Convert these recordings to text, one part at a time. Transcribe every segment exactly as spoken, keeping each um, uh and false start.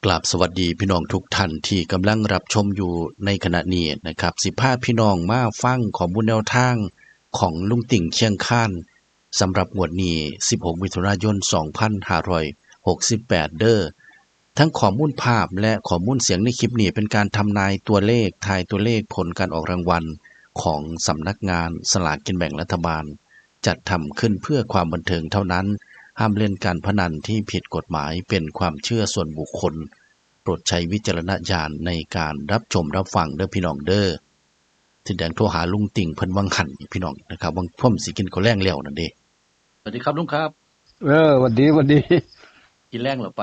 กราบสวัสดีพี่น้องทุกท่านที่กำลังรับชมอยู่ในขณะนี้นะครับ สิพาพี่น้องมาฟังข้อมูลแนวทางของลุงติ่งเชียงคาน สำหรับงวดนี้ สิบหก มิถุนายน สองพันห้าร้อยหกสิบแปด เด้อ ทั้งข้อมูลภาพและข้อมูลเสียงในคลิปนี้เป็นการทำนายตัวเลข ทายตัวเลขผลการออกรางวัลของสำนักงานสลากกินแบ่งรัฐบาล จัดทำขึ้นเพื่อความบันเทิงเท่านั้น ห้ามเล่นการพนันที่ผิดกฎหมาย เป็นความเชื่อส่วนบุคคล โปรดใช้วิจารณญาณในการรับชมรับฟังเด้อพี่น้องเด้อ ที่แดงโทรหาลุงติ่งเพิ่นวังหันนี่พี่น้องนะครับ วังท่วมสิกินข้าวแลงแล้วนั่นเด้ สวัสดีครับลุงครับ เออ หวัดดี หวัดดี กินแลงเหรอไป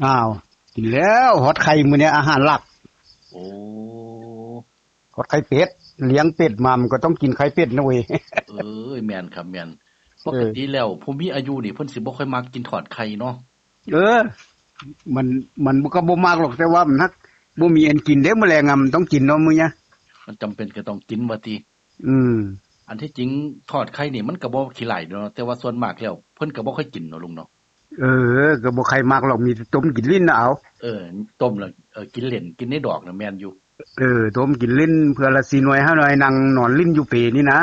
อ้าว กินแล้ว ฮอดไข่มื้อนี้อาหารหลัก โอ้ ฮอดไข่เป็ด เลี้ยงเป็ดมามันก็ต้องกินไข่เป็ดนะเว้ย เอ้ย แม่นครับ แม่น ปกติแล้วผู้มีอายุนี่เพิ่นสิบ่ค่อยมักกินทอดไข่เนาะ เออ มัน มันก็บ่มักหรอก แต่ว่ามันฮัก บ่มีอันกินเด้มื้อแลงอะ มันต้องกินเนาะมื้อเนี้ย มันจำเป็นก็ต้องกินว่าติ อืม อันที่จริงทอดไข่นี่มันก็บ่ขี้ร้ายเนาะ แต่ว่าส่วนมากแล้วเพิ่นก็บ่ค่อยกินเนาะลุงเนาะ เออ ก็บ่ใครมักหรอก มีแต่ต้มกินลิ้นนะเอา เออ ต้มแล้ว เออ กินเล่น กินในดอกน่ะแม่นอยู่ เออ ต้มกินลิ้น เทื่อละสี่หน่วย ห้าหน่วย นั่งนอนลิ้นอยู่เปนี่นะ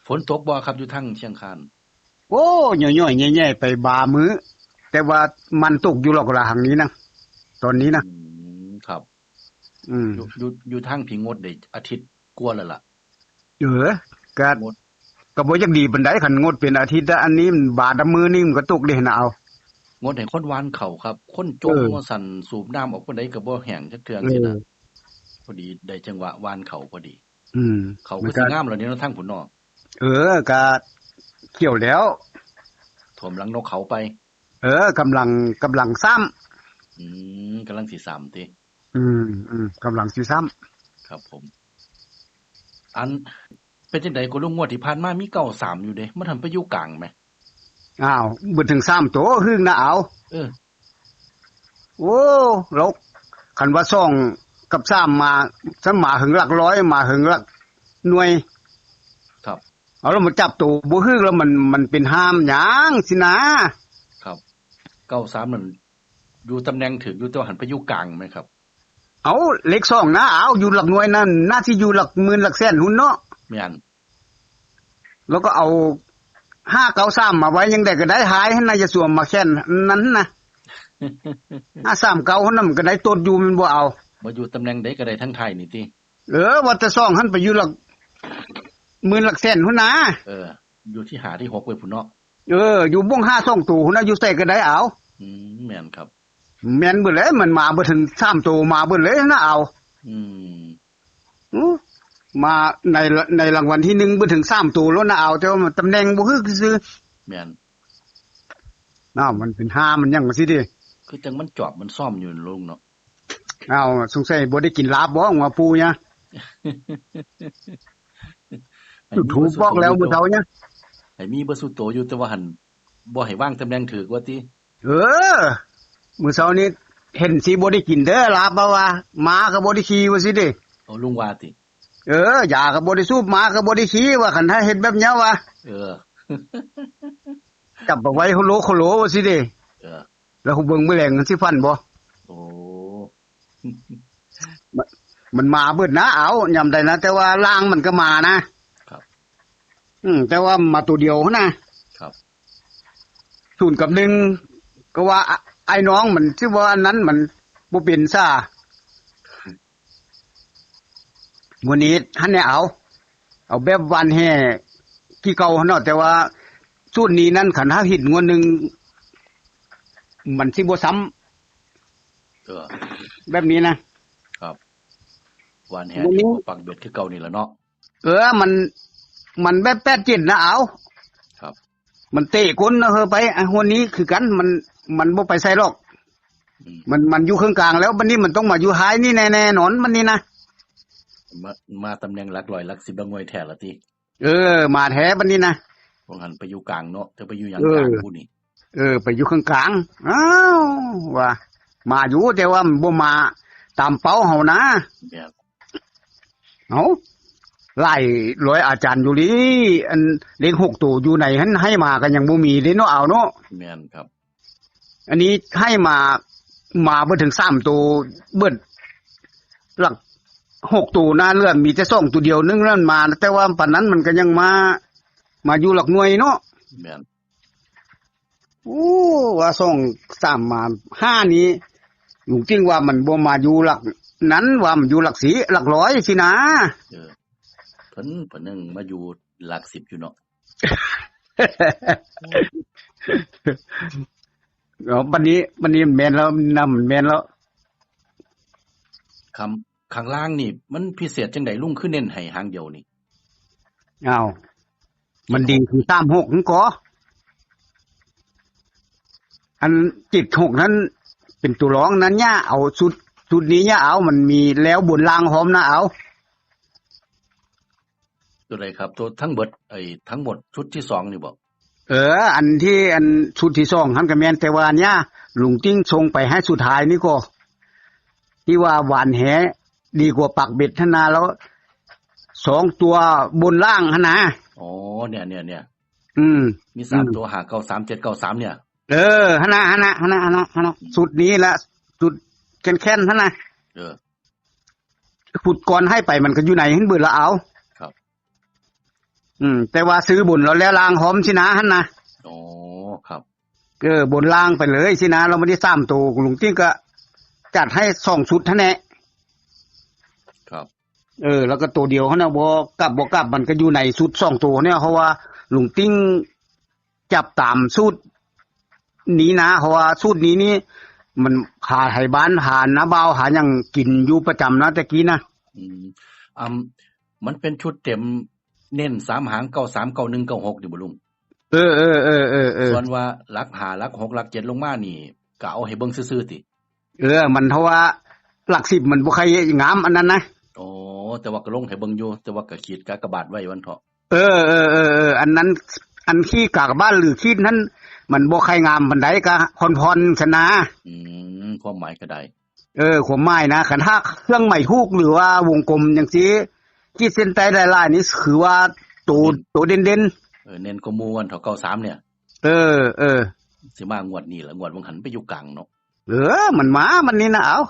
ฝนตกบ่ครับอยู่ทางเชียงคาน โอ้ ย่อยๆ แย่ๆ ไปบามื้อ แต่ว่ามันตกอยู่หรอกละหังนี้นะ ตอนนี้นะ อืม ครับ อืม อยู่ อยู่ อยู่ทางพี่งดได้อาทิตย์กว่าแล้วล่ะ เออ ก็ งด ก็บ่อยากดีปานใดคันงดเป็นอาทิตย์ละ อันนี้มันบาดละมื้อนี่มันก็ตกเด้นะเอา งดให้คนหว่านข้าวครับ คนจม เออ ว่าซั่น สูบน้ำออกปานใดก็บ่แห้งจักเทื่อ เออ จังซี้นะ พอดีได้จังหวะหว่านข้าวพอดี อืม ข้าว มันก็ คือสิงามแล้วนี่เนาะทางพุ้นเนาะ เออ ก็เกี่ยวแล้ว ท่วมหลังนกเขาไป เออ กำลัง กำลังซ้ำ อืม กำลังสิซ้ำติ อืม อืม กำลังสิซ้ำ ครับผม อัน เป็นจังใดก็ลุง งวดที่ผ่านมามีเก้าสามอยู่เด้ มันหันไปอยู่กลางแหม อ้าว บ่ถึงสามตัว หึงนะเอา เออ โอ้ แล้วคันว่าสองกับสามมา ซั่นมาหึงหลักร้อย มาหึงหลักหน่วย ครับ เอาแล้วมาจับตัวบ่หึงแล้วมัน มันเป็นห้ามหยังสินะ ครับ เก้าสามนั่น อยู่ตำแหน่งถืกอยู่ แต่ว่าหันไปอยู่กลางแหมครับ เอาเลขสองนะ เอาอยู่หลักหน่วยนั่น น่าสิอยู่หลักหมื่นหลักแสนพุ้นเนาะ แม่น แล้วก็เอาห้าเก้าสามมาไว้ยังไดก็ได้ หายหั้นนะ อย่าสวมมาแค่นนั้นนะ ห้าสามเก้าหั้นนะมันก็ได้ตดอยู่ มันบ่เอา บ่อยู่ตำแหน่งใดก็ได้ทั้งไทยนี่ติ เออ ว่าแต่สองหั้นไปอยู่หลักหมื่นหลักแสนพุ้นนะ เออ อยู่ที่ห้าที่หกไว้พุ้นเนาะ เออ อยู่บ่งห้าสองตัวพุ้นนะ อยู่ใส่ก็ได้เอา อืม แม่นครับ แม่นเบิดเลย มันมาบ่ถึงสามตัว มาเบิดเลยนะเอา อืม อู้ มาใน ในรางวัลที่หนึ่งบ่ถึงสามตัวแล้วนะเอา แต่ว่ามันตำแหน่งบ่คือซื่อ แม่น อ้าว มันเป็นห้ามันหยังสิติ คือจังมันจอบมันซ่อมอยู่ลุงเนาะ อ้าว สงสัยบ่ได้กินลาบบ่ ว่าปู่เนี่ย จุดธูปบอกแล้วมื้อเช้าเนี่ย ให้มีเบิดซุโตอยู่ แต่ว่าหั่นบ่ให้วางตำแหน่งถืกว่าติ เออ มื้อเช้านี้เห็นสิบ่ได้กินเด้อลาบ เพราะว่าหมาก็บ่ได้ขี่ว่าสิเด้ เอาลุงว่าติ เออ ยาก็บ่ได้สูบ หมาก็บ่ได้ขี่ ว่าคันถ้าเฮ็ดแบบเนี้ยว่า เออ จับเอาไว้โคโลโคโลว่าสิเด้ เออ แล้วเบิ่งมื้อแลงมันสิฟันบ่ โอ้ มัน มันมาเบิดนะ เอา ยามใดนะ แต่ว่าล่างมันก็มานะ ครับ อืม แต่ว่ามาตัวเดียวนะ ครับ ศูนย์กับหนึ่ง ก็ว่า อ้ายน้องมันชื่อว่าอันนั้นมันบ่เป็นซ่า มื้อนี้หั้นแหน่เอา เอาแบบหว่านแฮ่คือเก่าหั้นเนาะ แต่ว่าสูตรนี้นั่นคันถ้าผิดงวดหนึ่ง มันสิบ่ซ้ำ เออ แบบนี้นะ ครับ หว่านแฮ่ มื้อนี้ ปักเบ็ดคือเก่านี่แหละเนาะ เออ มัน มันแบบแปดเจ็ดนะเอา ครับ มันเตะก้นนะเฮอไป อ่ะ งวดนี้คือกัน มัน มันบ่ไปไสหรอก อืม มัน มันอยู่เครื่องกลางแล้ว บัดนี้มันต้องมาอยู่ท้ายนี่แน่ แน่นอน บัดนี้นะ มา มาตำแหน่งหลักร้อยหลักสิบหลักหน่วยแท้ละติ เออ มาแท้บัดนี้นะ ว่าหั่นไปอยู่กลางเนาะ แต่ไปอยู่หยัง เออ กลางพู้นนี่ เออ ไปอยู่เครื่องกลาง อ้าว ว่า มาอยู่ แต่ว่ามันบ่มาตามเป้าเฮานะ แม่น เอ้า หลายร้อยอาจารย์อยู่นี่ อันเลขหกตัวอยู่ไหนหั้น ให้มาก็ยังบ่มีเด้เนาะ เอาเนาะ แม่นครับ อันนี้ให้มา มาเบิดถึงสามตัว เบิดหลักหกตัวนะ เหลือมีแต่สองตัวเดียวนึงนั่นมา แต่ว่าปานนั้นมันก็ยังมา มาอยู่หลักหน่วยเนาะ แม่น โอ้ ว่าสอง สาม มา ห้า นี้ ลุงติ้งว่ามันบ่มาอยู่หลักนั้น ว่ามันอยู่หลักสี่ หลักร้อยสินะ เออ เพิ่น เพิ่นยังมาอยู่หลักสิบอยู่เนาะ เนาะ บัดนี้ บัดนี้แม่นแล้ว นำแม่นแล้ว คำ ข้างล่างนี่มันพิเศษจังใด ลุงคือเน้นให้หางเดียวนี่ อ้าว มันดีคือสามหกนั่นก่อ อันเจ็ดหกนั้น เป็นตัวรองนั้นเนี่ย เอาชุด ชุดนี้เนี่ย เอา มันมีแล้วบนล่างพร้อมนะ เอา ตัวใดครับ ตัวทั้งเบิด ไอ้ทั้งหมดชุดที่สองนี่บ่ เออ อันที่ อันชุดที่สองหั้นก็แม่น แต่ว่าเนี่ย ลุงติ้งส่งไปให้สุดท้ายนี่ก่อ ที่ว่าหว่านแหดีกว่าปักเบ็ดหั้นนะ แล้วสองตัวบนล่างหั้นนะ อ๋อ เนี่ย เนี่ย เนี่ย อืม มีสาม อืม ตัว ห้าเก้าสาม เจ็ดเก้าสาม เนี่ย เออ หั้นนะ หั้นนะ หั้นนะ หั้นนะ หั้นนะ ชุดนี้ละ ชุดแค้นๆหั้นนะ เออ ชุดก่อนให้ไปมันก็อยู่ในหั้นเบิดละเอา ครับ อืม แต่ว่าซื้อบนแล้ว แล้วล่างพร้อมสินะหั้นนะ อ๋อ ครับ เออ บนล่างไปเลยสินะ เราไม่ได้สามตัว ลุงติ้งก็จัดให้สองชุดหั้นแหละ ครับ เออ แล้วก็ตัวเดียวหั้นนะ บ่กลับ บ่กลับ มันก็อยู่ในชุดสองตัวเนี่ย เพราะว่าลุงติ้งจับตามสูตรนี้นะ เพราะว่าสูตรนี้นี่ มันหาไทบ้าน หาน้าบ่าว หาหยังกินอยู่ประจำนะ แต่กี้นะ อืม อำ มันเป็นชุดเต็ม เน้นสามหาง เก้าสาม เก้าหนึ่ง เก้าหก นี่บ่ลุง เออ เออ เออ เออ เออ ส่วนว่าหลักห้า หลักหก หลักเจ็ดลงมานี่ ก็เอาให้เบิ่งซื่อๆติ เออ มันเพราะว่าหลักสิบมันบ่ค่อยงามอันนั้นนะ อ๋อ แต่ว่าก็ลงให้เบิ่งอยู่ แต่ว่าก็ขีดกากบาทไว้วันเถาะ เออ เออ เออ เออ อันนั้น อันขีดกากบาทหรือขีดนั้น มันบ่ค่อยงามปานใด ก็ผ่อนๆซะนะ อืม ความหมายก็ได้ เออ ความหมายนะ คันถ้าเครื่องหมายถูกหรือว่าวงกลมจังซี่ ขีดเส้นใต้หลายๆนี่คือว่าโต เน้น โตเด่นๆ เออ เน้นกว่าหมู่วันเถาะ เก้าสาม เนี่ย เออ เออ สิมางวดนี้ละ งวดวังหันไปอยู่กลางเนาะ เออ มันมา มันนี่นะ เอ้า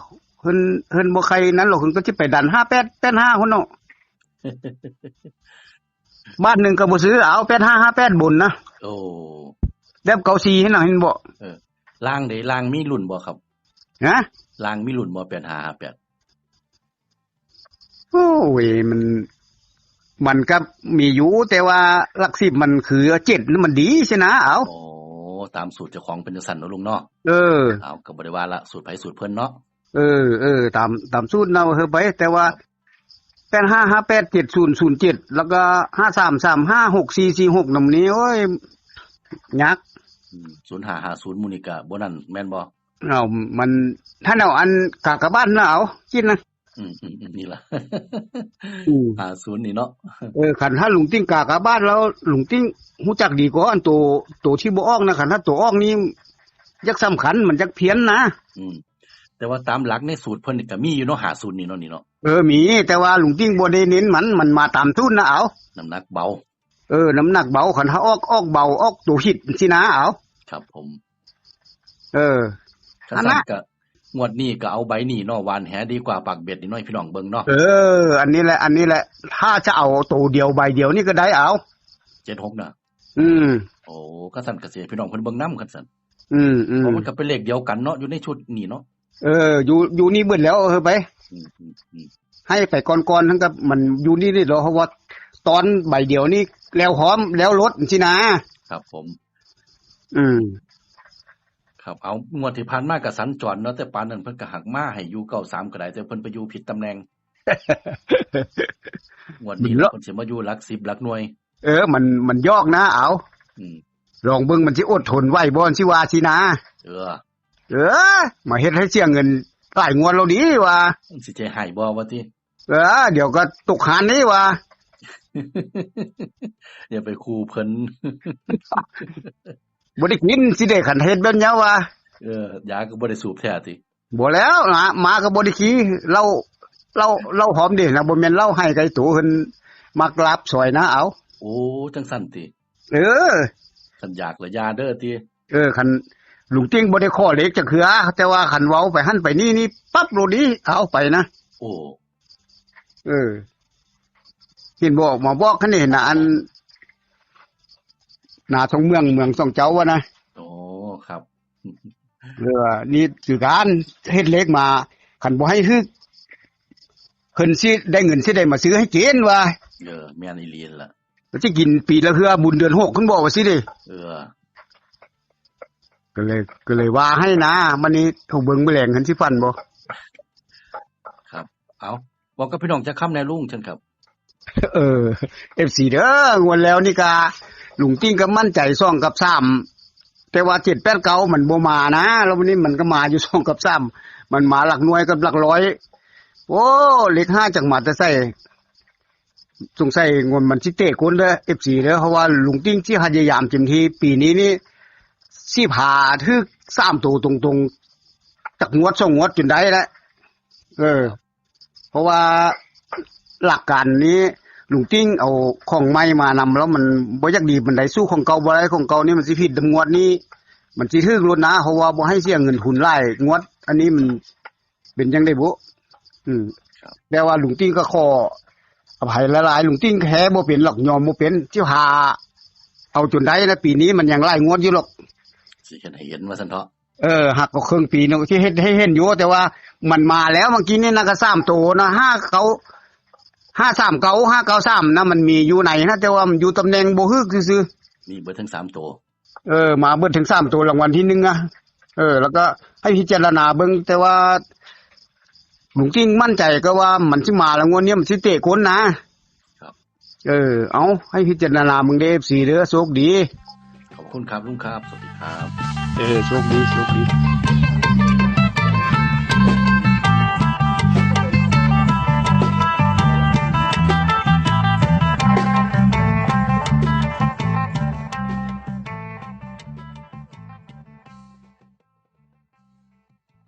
เพิ่น เพิ่นบ่ใครนั้นหรอก เพิ่นก็สิไปดัน ห้าแปด แปดห้า พุ่นเนาะ บาทหนึ่งก็บ่ซื้อ เอา แปดห้า ห้าแปด บนนะ โอ้ แบบ เก้าสี่ ให้หน่อย เห็นบ่ เออ ล่างเด้ ล่างมีลุ้นบ่ครับ ฮะ ล่างมีลุ้นบ่ แปดห้า ห้าแปด โอ้ย มัน มันก็มีอยู่ แต่ว่าหลักสิบมันคือเจ็ดนี่มันดีสินะ เอา โอ้ ตามสูตรเจ้าของเป็นจังซั่นเนาะลุงเนาะ เออ เอา ก็บ่ได้ว่าละ สูตรไผสูตรเพิ่นเนาะ เออ เออ ตาม ตามสูตรเนาะ เฮาไป แต่ว่า ครับ แปดห้า ห้าแปด เจ็ดศูนย์ ศูนย์เจ็ด แล้วก็ ห้าสาม สามห้า หกสี่ สี่หก นำนี้ โอ้ย ยาก อืม ศูนย์ห้า ห้าศูนย์ หมู่นี่ก็บ่นั่นแม่นบ่ เอา มัน ถ้าแนวอันกากบาทนะ เอา คิดนะ อืม อืม อืม นี่ล่ะ อืม ห้าศูนย์ นี่เนาะ เออ คันถ้าลุงติ้งกากบาทแล้ว ลุงติ้งฮู้จักดีกว่าอันโต โตที่บ่ออกนะ คันถ้าโตออกนี่ จักสำคัญ มันจักเพี้ยนนะ อืม แต่ว่าตามหลักในสูตรเพิ่นนี่ก็มีอยู่เนาะ ห้าศูนย์ นี่เนาะ นี่เนาะ เออ มี แต่ว่าลุงติ้งบ่ได้เน้นมัน มันมาตามทุนนะ เอา น้ำหนักเบา เออ น้ำหนักเบา คันถ้าออก ออกเบา ออกตัวผิดสินะ เอา ครับผม เออ คัน อัน ซั่น นะ ก็ งวดนี้ก็เอาใบนี้เนาะ หว่านแหดีกว่าปักเบ็ดนี่เนาะ ให้พี่น้องเบิ่งเนาะ เออ อันนี้แหละ อันนี้แหละ ถ้าจะเอาตัวเดียวใบเดียวนี่ก็ได้ เอา เจ็ดหก น่ะ อืม โอ้ คันซั่นก็สิให้พี่น้องเพิ่นเบิ่งนำ คันซั่น อืม อืม เพราะมันก็เป็นเลขเดียวกันเนาะ อยู่ในชุดนี้เนาะ เออ อยู่ อยู่นี่เบิดแล้ว เออ ไป อืม อืม อืม ให้ไปก่อนๆ ทั้งกับมันอยู่นี่นี่เหรอ เพราะว่าตอนใบเดียวนี่ แล้วหอม แล้วลดสินะ ครับผม อืม ครับ เอา งวดที่ผ่านมาก็สัญจรเนาะ แต่ปานนั้นเพิ่นก็หักมาให้อยู่ เก้าสาม ก็ได้ แต่เพิ่นไปอยู่ผิดตำแหน่ง งวดนี้ มันเลาะ เพิ่นสิมาอยู่หลักสิบ หลักหน่วย เออ มัน มันยอกนะ เอา อืม ลองเบิ่งมันสิอดทนไหวบ่ สิว่าสินะ เออ เออ มาเฮ็ดให้เสียเงินหลายงวดแล้วนี่ว่า มันสิใจหายบ่ว่าติ เออ เดี๋ยวก็ตกหานนี่ว่า อย่าไปคู่เพิ่น บ่ได้กินสิได้ คันเฮ็ดแบบนี้ว่า เออ ยาก็บ่ได้สูบแท้ติ บ่แล้วนะ หมาก็บ่ได้ขี้ เหล้า เหล้า เหล้าหอมเด้นะ บ่แม่นเหล้าไห้ไกลตัว เพิ่นมักลาบซอยนะ เอา โอ้ จังซั่นติ เออ คันอยากละอย่าเด้อติ เออ คัน ลุงติ่งบ่ได้ขอเลขจักเทื่อ แต่ว่าคันเว้าไปหั่นไปนี่ นี่ปั๊บโลดนี้ เอาไปนะ โอ้ เออ เห็นบอกมาบอกคันนี้นะอัน นาทองเมือง เมืองสองเจ้าว่านะ โอ้ ครับ เออ นี่คือการเฮ็ดเลขมา คันบ่ให้ถืก เพิ่นสิได้เงินสิได้มาซื้อให้กินว่า เออ แม่นอีหลีนั่นล่ะ ก็สิกินปีละเทื่อ บุญเดือนหก เพิ่นบอกว่าสิเด้ เออ ก็เลย ก็เลยว่าให้นะ มื้อนี้ถูกเบิ่งมื้อแลงเพิ่นสิฝันบ่ ครับ เอา บอกกับพี่น้องจักคำแน่ลุง เชิญครับ เออ เอฟซี เด้อ งวดแล้วนี่กะ ลุงติ่งก็มั่นใจ สอง กับ สาม แต่ว่า เจ็ด แปด เก้า มันบ่มานะ แล้ววันนี้มันก็มาอยู่ สอง กับ สาม มันมาหลักหน่วยกับหลักร้อย โอ้ เลขห้าจักมาแต่ไส สงสัยงวดมันสิเตะก้นเด้อ เอฟซี เด้อ เพราะว่าลุงติ่งสิพยายามเต็มที่ ปีนี้นี่ สิพาถืกสามตัวตรงๆ จักงวดสองงวดจนได้แหละ เออ เพราะว่าหลักการนี้ ลุงติ่งเอาของใหม่มานำแล้วมันบ่อยากดีปานใด สู้ของเก่าบ่ได้ ของเก่านี่มันสิผิดนำงวดนี้ มันสิถืกโลดนะ เพราะว่าบ่ให้เสียเงินทุนหลายงวด อันนี้มันเป็นจั่งใดบุ อืม ครับ แต่ว่าลุงติ่งก็ขออภัยหลายๆ ลุงติ่งแท้บ่เป็นหรอก ยอมบ่เป็น สิพาเอาจนได้นะ ปีนี้มันยังหลายงวดอยู่หรอก สิเฮ็ดให้เห็นว่าซั่นเถาะ เออ หักก็ครึ่งปีเนาะ ที่เฮ็ดให้เห็นอยู่ แต่ว่ามันมาแล้ว เมื่อกี้นี่นะ ก็สามตัวนะ ห้าเก้า ห้าสามเก้า ห้าเก้าสาม นะ มันมีอยู่ในนะ แต่ว่ามันอยู่ตำแหน่งบ่ถืกซื่อๆ นี่เบิดทั้งสามตัว เออ มาเบิดทั้งสามตัวรางวัลที่หนึ่งอะ เออ แล้วก็ให้พิจารณาเบิ่ง แต่ว่าลุงติ่งมั่นใจก็ว่ามันสิมาแล้ว งวดนี้มันสิเตะก้นนะ ครับ เออ เอา ให้พิจารณาเบิ่งเด้อ เอฟซี เด้อ โชคดี ขอบคุณครับลุงครับ สวัสดีครับ เออ โชคดี โชคดี